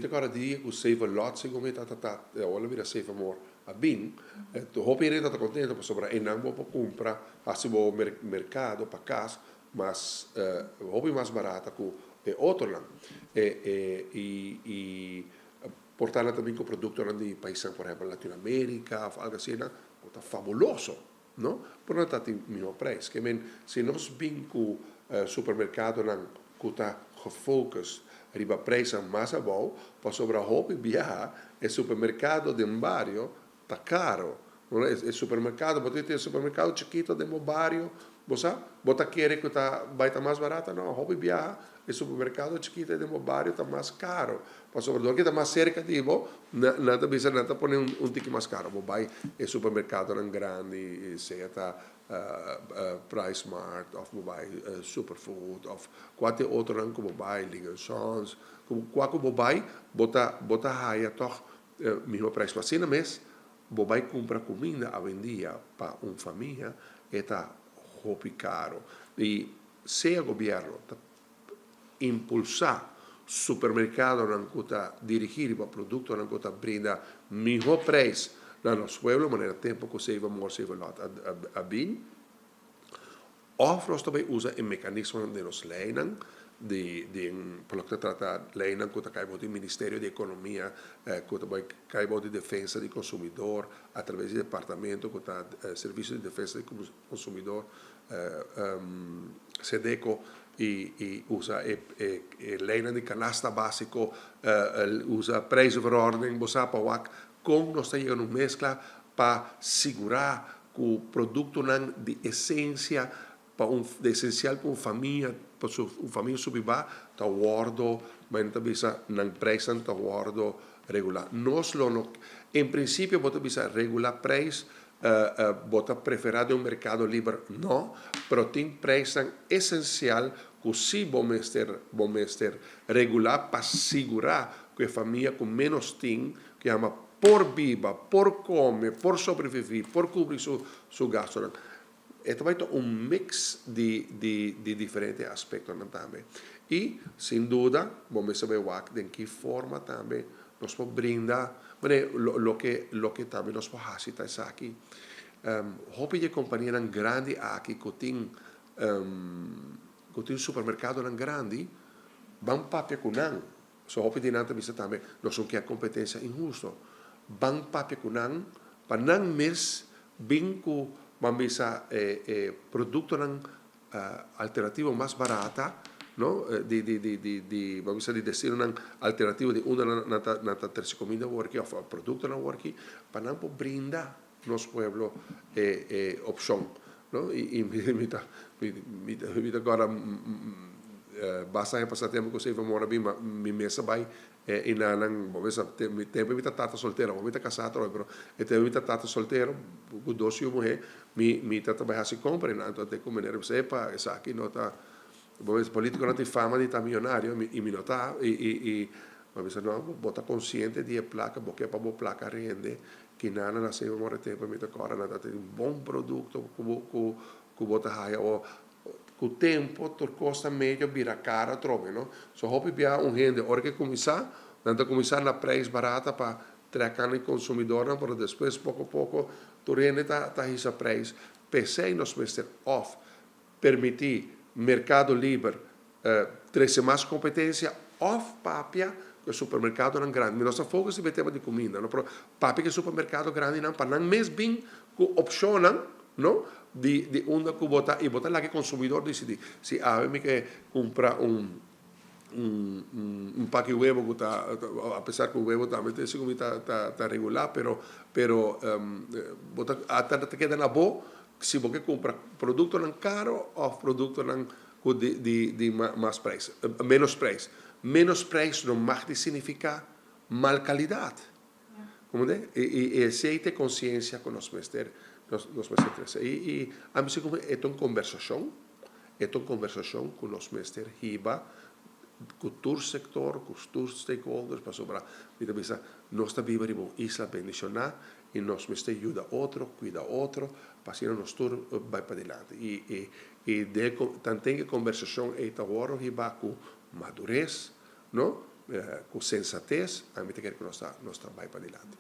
ta kòrda dia ku Save a Lot segun mi ta ta awor lo bira Save a More a bin, hopi hende ta kontento pasobra einan bo por kumpra hasi bo merkado pa kas mas hopi mas barata ku e otronan. I por ta nan ta bin ku produktonan di paisnan por ehèmpel Latinoamerika òf algu asina ku ta fabuloso, no? Pero nan ta tin mihó preis. Ke men si nos bin ku supermerkadonan ku ta gefocus riba preisnan mas abou, pasobra hopi biaha e supermerkado den bario ta karo. E supermerkado, bo tin e supermerkado chikito den bo bario, bo sa, bo ta kere ku ta bai ta mas barata? No, hopi biaha e supermerkado chikito den bo bario ta mas karo, pasobra dor ke ta mas serka di bo, nan ta bisa nan ta pone un tiki mas karo. Bo bai e supermerkadonan grandi, sea ta Price Mart of bo bai Superfood of kualke otronan ku bo bai, Ling and Sons, kua ku bo bai bo ta bo ta haya tòg mihó prijs. Pero asina mes bo bai kumpra kuminda awendia pa un famia e ta hopi karo. I sea gobièrnu ta impulsá supermerkadonan ku ta dirigí riba produktonan ku ta brinda mihó prijs na nos pueblo, manera tempu ku Save More Save A Lot a bin, òf nos ta bai usa e mekanismonan den nos leinan, di den por loke ta trata leinan ku ta kai bou di Ministerio di Ekonomia, ku ta bai kai bou di Defensa di Konsumidor atraves di departamento ku ta Servisio di Defensa di Konsumidor, Sedeco, i usa e leinan di kanasta básiko, usa prijzenverordening, bo sa pa wak kon nos ta yega na un meskla pa sigurá ku produktonan di esensia pa un di esensial pa un famia pa su un famia subiba ta wòrdu manera ta bisa nan preisnan ta wòrdu regulá. Nos lo no en prinsipio bo ta bisa regulá preis bo ta preferá den un merkado liber no pero tin preisnan esensial ku si bo mester bo mester regulá pa sigurá ku e famia ku ménos tin ku yama por biba, por kome, por sobreviví, por kubri su su gastunan. E ta bai ta un mix di di di diferente aspektonan tambe. I sin duda bo mester bai wak den ki forma tambe nos por brinda, manera loke loke tambe nos por hasi ta esaki. Hopi di e kompanianan grandi aki ku tin ku tin supermerkadonan grandi ban papia ku nan. So hopi di nan ta bisa tambe, nos no kier competencia inhusto. Ban papia cu nan pa nan mes bin cu, ban bisa, e e productonan alternativo mas barata, no, di di di di di, ban bisa, di destinonan alternativo di unda nan nan ta nan ta trece cuminda awor aki of productonan awor aki, pa nan por brinda nos pueblo e e opcion, no. Y y mi ta mi mi ta acorda basta aña pasa tempo cu Save Amor a bin mi mes a bay e nan bo mester mi tempo mi ta tata soltero awor mi ta casa atrobe pero e tempo mi ta tata soltero cu dos yu muhe mi mi ta ta bay haci compra y nan ta cu meneer a bisa epa esaki no ta bo mester politiconan tin fama di ta miyonario y mi no ta y y y mi a bisa no bo ta consciente di e placa bo ke pa bo placa rende Kinana na Save Amor e tempo mi ta kòrda nan ta tin bon produkto ku bo ku ku bo ta haya o ku tempo tur kos ta medio bira kar atrobe no. So hopi bia un hende ora ke kuminsá nan ta kuminsá na preis barata pa trèk an e konsumidornan pero despues poko poko tur hende ta ta hisa preis. P'esei nos mester òf permití merkado liber trese mas kompetensia òf papia ku e supermerkadonan grandi. Mi no sa focus riba e tema di kuminda no, pero papia ku e supermerkado grandinan pa nan mes bin ku opshonnan no di di unda ku bo ta i bo ta laga e konsumidor disidí. Si awe mi ke kumpra un un paki webo ku ta apesar ku webo tambe ta segun mi ta ta regulá pero pero bo ta ata ta keda na bo si bo ke kumpra produktonan karo òf produktonan ku di di di mas prijs menos prijs. Menos prijs no mag di signifiká mal kalidat. Komprendé? I i esei ta e konsiensia ku nos mester nos nos mester trese. I i ami sigur e ta un kombersashon, e ta un kombersashon ku nos mester hiba ku tur sektor, ku tur stakeholders pasobra mi ta bisa nos ta biba riba un isla bendishoná i nos mester yuda otro, kuida otro pa asina nos tur bai padilanti. I i i den e tanten e kombersashon ei ta wòrdu hibá ku madures, no? ku sensatez, ami ta kere ku nos ta bai pa dilanti.